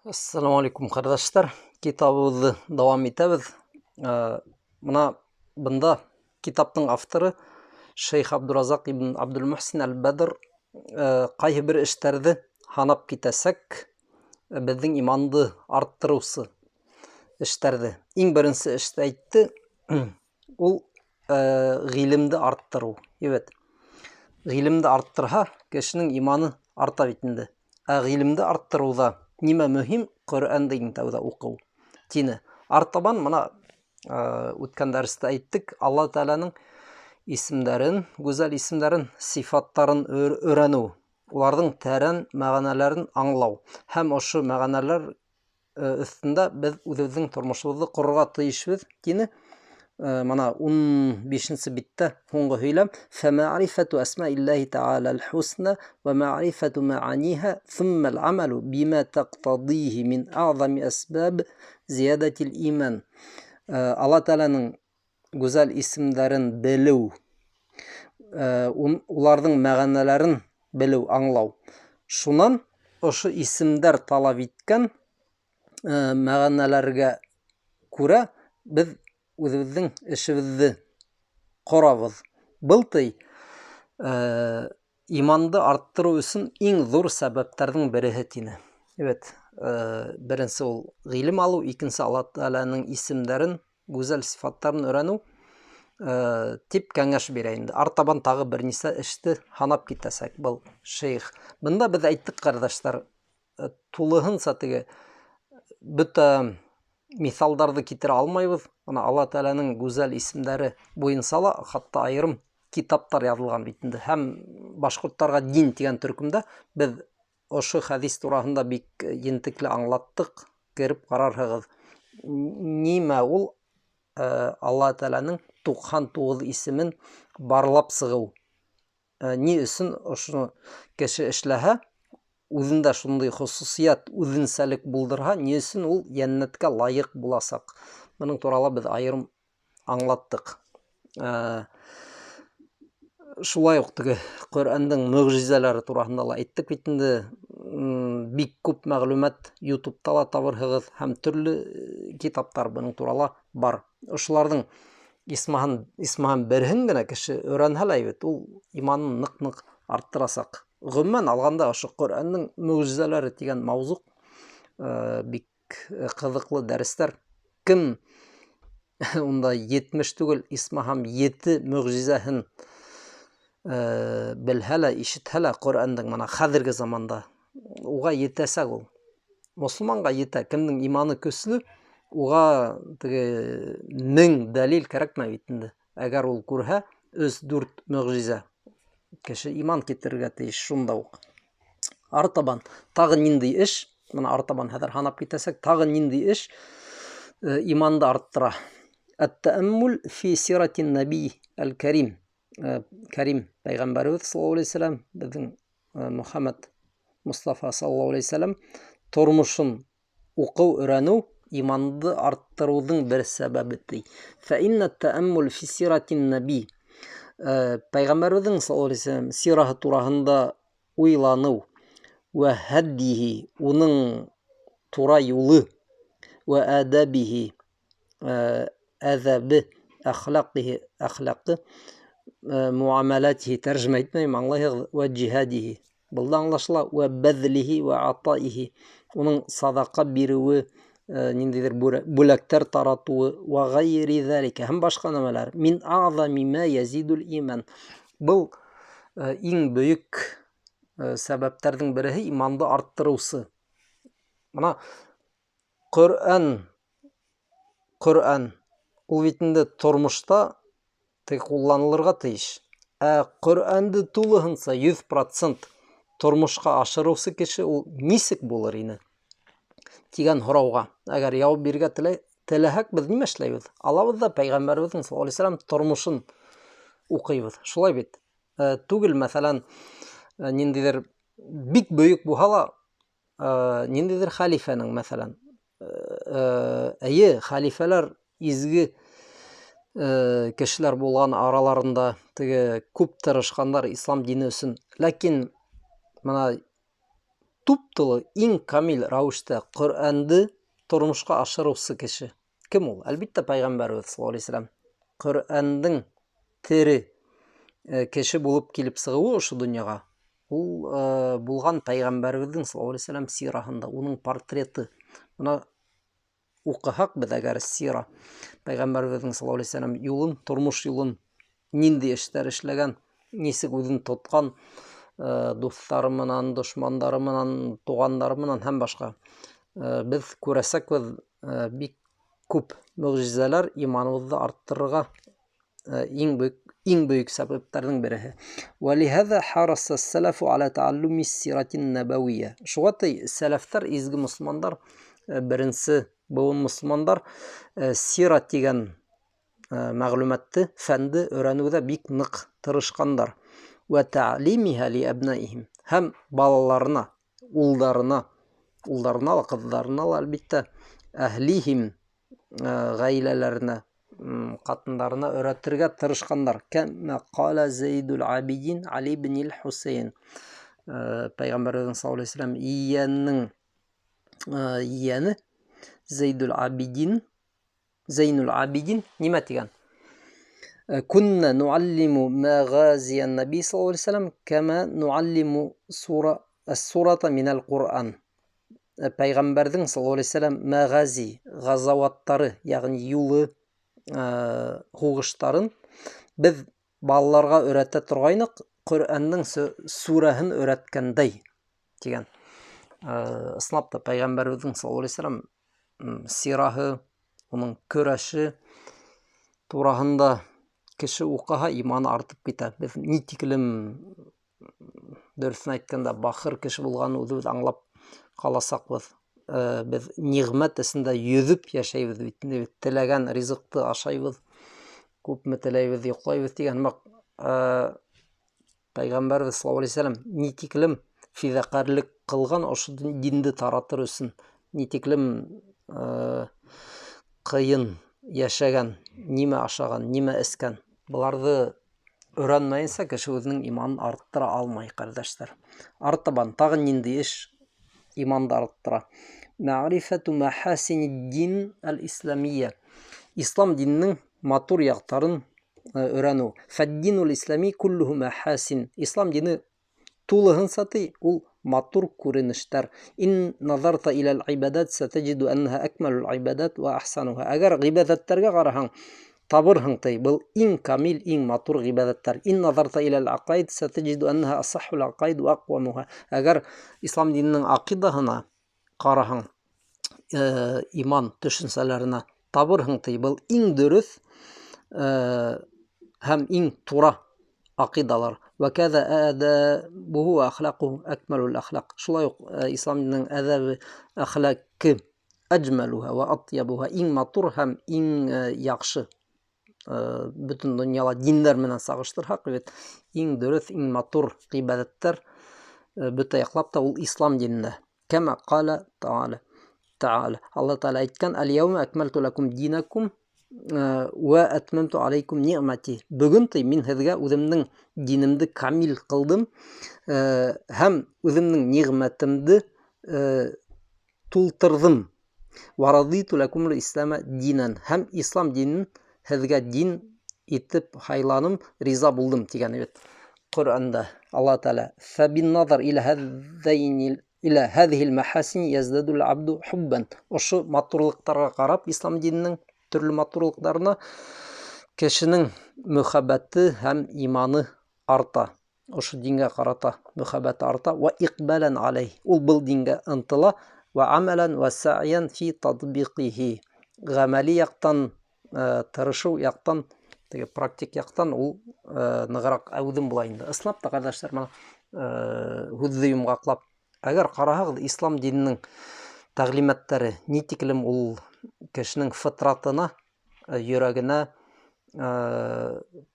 Ассаламу алейкум, ҡәрҙәштәр. Китабыбыҙҙы дауам итәбеҙ. Мына бында китаптың авторы Шейх Абдуразаҡ ибн Абдулмухсин әл-Бәдр ҡайһы бер эштәрҙе һанап китәсәк, беҙҙең иманды арттырыусы эштәрҙе. Иң беренсе эште әйтте, ул ғилемде арттырыу. Evet. Ғилемде арттырһа, кешенең иманы арта бит инде. Ә ғилемде арттырыуҙа нимә мөһим? Ҡөрьәнде иң тәүҙә уҡыу тине. Артабан мына үткән дәрестә әйттек, Алла Тәғәләнең исемдәрен, гүзәл исемдәрен, сифаттарын өйрәнеү, уларҙың тәрән мәғәнәләрен аңлау һәм ошо мәғәнәләр өҫтөндә беҙ үҙебеҙҙең тормошобоҙҙо ҡорорға тейешбеҙ тине. Мына 15-нсе биттә һуңғы һөйләм: "Фәмәғрифәту әсмаиллаһи тәғәлә аль-хусна ва мәғрифәту мәғаниһа thumma al-амалу бима тaqтадиһи мин а'зами әсбаб зиядатил иман". Алла Тәғәләнең гүзәл исемдәрен белеү, уларҙың мәғәнәләрен белеү, аңлау. Шунан ошо исемдәр талап иткән мәғәнәләргә күрә беҙ үҙебеҙҙең эшебеҙҙе ҡорабыҙ. Был ти иманды арттырыу өсөн иң ҙур сәбәптәрҙең береһе тине. Evet, беренсе ул ғилем алыу, икенсе Алла Тәғәләнең исемдәрен, гүзәл сифаттарын өйрәнеү тип кәңәш бирә инде. Артабан тағы бер нисә эште һанап китәсәк был шейх. Бында беҙ әйттек, ҡәрҙәштәр, тулыһынса теге бөтә миҫалдарҙы китерә алмайбыҙ. Бына Алла Тәғәләнең гүзәл исемдәре буйынса ла хатта айырым китаптар яҙылған бит инде. Һәм башҡорттарға дин тигән төркөмдә беҙ ошо хәдис тураһында бик ентекле аңлаттыҡ, кереп ҡарарһығыҙ. Нимә ул? Алла Тәғәләнең 99 исемен барлап сығыу. Ни өсөн ошоно кеше эшләһә, үҙендә шундай хосусият, үҙенсәлек булдырһа, ни өсөн ул йәннәткә лайыҡ буласаҡ? Бының турала беҙ айырым аңлаттыҡ. Шулай уҡ теге Ҡөрьәндең мөғжизәләре тураһында ла әйттек бит инде. Бик күп мәғлүмәт YouTube'та ла табырһығыҙ һәм төрлө китаптар бының турала бар. Ошоларҙың исмаһан береһен генә кеше өйрәнһә лә бит, ул иманын ныҡ-ныҡ арттырасаҡ. Ғөмүмән алғанда ошо Ҡөрьәндең мөғжизәләре тигән мавзуҡ бик ҡыҙыҡлы дәрестәр. Кем унда 70 түгел, исмаһам 7 мөғжизәһен белһә лә, ишетһә лә Ҡөрьәндең мына хәҙерге заманда уға етәсәк ул. Мосолманға етә, кемдең иманы көслө, уға теге 1000 дәлил кәрәкмәй бит инде. Әгәр ул күрһә 3-4 мөғжизә, кеше иман китерергә тейеш шунда уҡ. Артабан тағы ниндәй эш, мына артабан хәҙер һанап китәсәк, тағы ниндәй эш иманды арттыра. Әт-тәәммул фи сиратин наби әл-Кәрим. Кәрим пәйғәмбәребеҙ саллаллаһу алейһи вәсәләм, беҙҙең Мөхәммәд Мустафа саллаллаһу алейһи вәсәләм тормошон уҡыу, өйрәнеү иманды арттырыуҙың бер сәбәбе ти. Фә иннә тәәммул фи сиратин наби. Пәйғәмбәребеҙҙең саллаллаһу алейһи вәсәләм сираһы тураһында уйланыу, вә һәддиһи, уның тура юлы, вә әдәбиһи, әҙәбе, әхлаҡиһи, әхлаҡы, муамәләтиһи, тәржемә итмәйем, аңлайһығыҙ, вә джиһадиһи, был да аңлашыла, вә бәҙлиһи, вә атаиһи, уның саҙаҡа биреүе, ниндәйҙер бүләктәр таратыуы, вә ғәйри ҙәликә һәм башҡа нәмәләр. Мин аъзами ма язидул иман. Был иң бөйөк сәбәптәрҙең береһе иманды арттырыусы. Мына Ҡөрьән ул бит инде тормошта тик ҡулланылырға тейеш. Ә Ҡөрьәнде тулыһынса 100% тормошҡа ашырыусы кеше ул нисек булыр ине тигән һорауға әгәр яуап бирергә теләһәк, беҙ нимә эшләйбеҙ? Алабыҙ ҙа пәйғәмбәребеҙҙең саллаллаһу алейһи вәсәләм тормошон уҡыйбыҙ. Шулай бит? Түгел, мәҫәлән, ниндәйҙер бик бөйөк булһа ла, ниндәйҙер хәлифәнең, мәҫәлән, эйе, хәлифәләр изге кешеләр булған араларында теге күп тырышҡандар ислам дине өсөн. Ләкин мына Туп-тулы иң камил рәүештә Ҡөрьәнде тормошҡа ашырыусы кеше кем ул? Әлбиттә, Пәйғәмбәребеҙ саллаллаһу алейһи вәсәләм. Ҡөрьәндең тере кеше булып килеп сығыуы ошо донъяға ул булған Пәйғәмбәребеҙҙең саллаллаһу алейһи вәсәләм сираһында, уның портреты. Бына уҡыһаҡ беҙ әгәр сира, Пәйғәмбәребеҙҙең саллаллаһу алейһи вәсәләм юлын, тормош юлын, ниндәй эштәр эшләгән, нисек үҙен тотҡан, дуҫтары менән, дошмандары менән, туғандары менән һәм башҡа. Беҙ күрәсәкбеҙ бик күп мөғжизәләр иманыбыҙҙы арттырырға иң бөйөк сәбәптәрҙең береһе. Вәлиһәҙә хараса сәләфу аля тааллуми сиратин нәбәүиә. Шуға ти сәләфтәр, изге мосолмандар, беренсе быуын мосолмандар сира тигән мәғлүмәтте, фәнде өйрәнеүҙә бик ныҡ тырышҡандар. Вә таълимиһа ли әбнаихим. Һәм балаларына, улдарына, улдарына ла, ҡыҙҙарына ла, әлбиттә, әһлихим, ғаиләләренә, ҡатындарына өйрәтергә тырышҡандар. Кәмә ҡала Зәйдул Абидин Али ибн Хусейн. Пәйғәмбәребеҙҙең саллаллаһу алейһи вәсәләм ейәненең ейәне Зәйдул Абидин, Зәйнуль Абидин нимә тигән? Кунна нуаллиму мәғазиян наби саллаллаһу алейһи вәсәләм кәмә нуаллиму сура ас-сурата минәл Ҡуръан. Пәйғәмбәрҙең саллаллаһу алейһи вәсәләм мәғази, ғазауаттары, йәғни юлы, һуғыштарын беҙ балаларға өйрәтә торғайныҡ, Ҡөрьәндең сүрәһен өйрәткәндәй тигән. Ысынлап та Пәйғәмбәребеҙҙең саллаллаһу алейһи вәсәләм сираһы, уның көрәше тураһында кеше уҡыһа, иманы артып китә. Беҙ ни тиклем, дөрөҫөн әйткәндә, бахыр кеше булғанын үҙебеҙ аңлап ҡаласаҡбыҙ. Беҙ ниғмәт эсендә йөҙөп йәшәйбеҙ бит инде, теләгән ризыҡты ашайбыҙ, күпме теләйбеҙ, йоҡлайбыҙ тигән һымаҡ. Пәйғәмбәребеҙ саллаллаһу алейһи вәсәләм ни тиклем фиҙаҡәрлек ҡылған ошо динде таратыр өсөн, ни тиклем ҡыйын йәшәгән, нимә ашаған, нимә эскән. Быларҙы өйрәнмәйенсә кеше үҙенең иманын арттыра алмай, ҡәрҙәштәр. Артабан тағы ниндәй эш иманды арттыра? Мәғрифәту мәхәсинид-дин аль-исламия. Ислам диненең матур яҡтарын өйрәнеү. Фәд-динул ислами куллуһу мәхәсин. Ислам дине тулыһынса ти ул матур күренештәр. Ин назарта иләл ибадат сатаҗиду аннаһа акмалул ибадат ва ахсануһа. Әгәр ғибәҙәттәргә ҡараһаң, табырһың ти, был иң камил, иң матур ғибәҙәттәр. Ин назарта иләл аҡаид сатаҗиду аннаһа асаххул аҡаид ва aqвамуһа. Әгәр ислам диненең аҡидаһына ҡараһаң, иман төшөнсәләренә табырһың ти, был иң дөрөҫ һәм иң тура аҡидалар. Вә кәҙә әҙәбуһу вә әхлаҡуһу әкмәлул әхлаҡ. Шулай уҡ ислам диненең әҙәбе, әхлаҡы әжмәлуһа вә атъябуһа, иң матур һәм иң яҡшы. Бөтөн донъяла диндәр менән сағыштырһаҡ, бит иң дөрөҫ, иң матур ғибәҙәттәр бөтә яҡлап та ул ислам динендә. Кәмә ҡала Тааля. Тааля. Алла Тааля әйткән: "Әл-яума әкмәлту лакум динакум вә әтмәмту алейкум ниғмәти." Бөгөн ти мин һеҙгә үҙемдең динемде камил ҡылдым һәм үҙемдең ниғмәтемде тултырҙым. Вә радиту лакумул ислама динән. Һәм ислам динен һеҙгә дин итеп һайланым, риза булдым тигән бит Ҡөрьәндә Алла Тааля. Фәбин назар иля һәҙҙәйни иля һәҙиһил мәхәсин яздадул абду хуббан. Ошо матурлыҡтарға ҡарап, ислам диненең төрлө матурлыҡтарына кешенең мөхәббәте һәм иманы арта. Ошо дингә ҡарата мөхәббәте арта. Ва иҡбалан алейх. Ул был дингә ынтыла. Ва амалан ва са'ян фи татбиқихи. Ғәмәли яҡтан, тырышыу яҡтан, теге практик яҡтан ул нығыраҡ әүҙем була инде. Ысынлап та, ҡәрҙәштәр, бына һүҙҙе йомғаҡлап, әгәр ҡараһағыҙ, ислам диненең тәғлимәттәре ни тиклем ул кешенең фытратына, йөрәгенә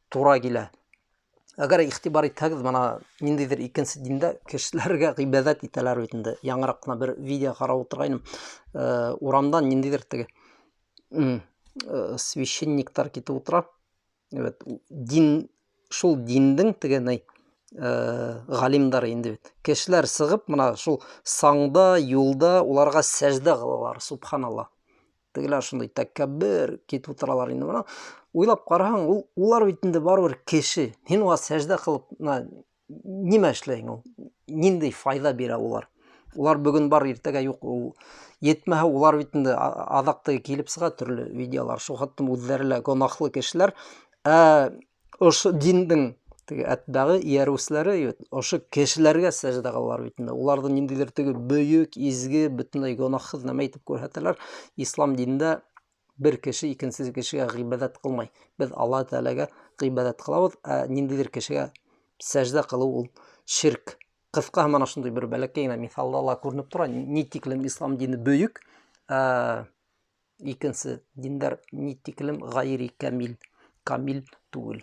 тура килә. Әгәр иғтибар итһәгеҙ, бына ниндәйҙер икенсе диндә кешеләргә ғибәҙәт итәләр бит инде. Яңыраҡ ҡына бер видео ҡарап ултырғайным. Урамдан ниндәйҙер теге священниктар китеп ултыра. Evet, дин, шул диндең теге ни Ғалимдар инде бит. Кешеләр сығып, мына шул саңда, юлда уларға сәждә ҡылалар, субханалла. Тегеләр шундай тәкәббер китеп ултыралар инде мына. Уйлап ҡараһаң, ул улар бит инде барыбер кеше. Һин уға сәждә ҡылып, мына нимә эшләйһең ул? Ниндәй файҙа бирә улар? Улар бөгөн бар, иртәгә юҡ. Ул етмәһә, улар бит инде аҙаҡ теге килеп сыға төрлө видеолар. Шул хәтлем үҙҙәре лә гонаһлы кешеләр. Ә ошо диндең теге әтбәғе, эйәреүселәре ошо кешеләргә сәждә ҡылалар бит инде. Уларҙы ниндәйҙер теге бөйөк, изге, бөтөнләй гонаһһыҙ нәмә итеп күрһәтәләр. Ислам динендә бер кеше икенсе кешегә ғибәҙәт ҡылмай. Беҙ Аллаһ Тәғәләгә ғибәҙәт ҡылабыҙ, ә ниндәйҙер кешегә сәждә ҡылыу ул ширк. Ҡыҫҡаһы мына шундай бер бәләкәй генә миҫалда ла күренеп тора, ни тиклем ислам дине бөйөк, ә икенсе диндәр ни тиклем ғайри камил, камил түгел.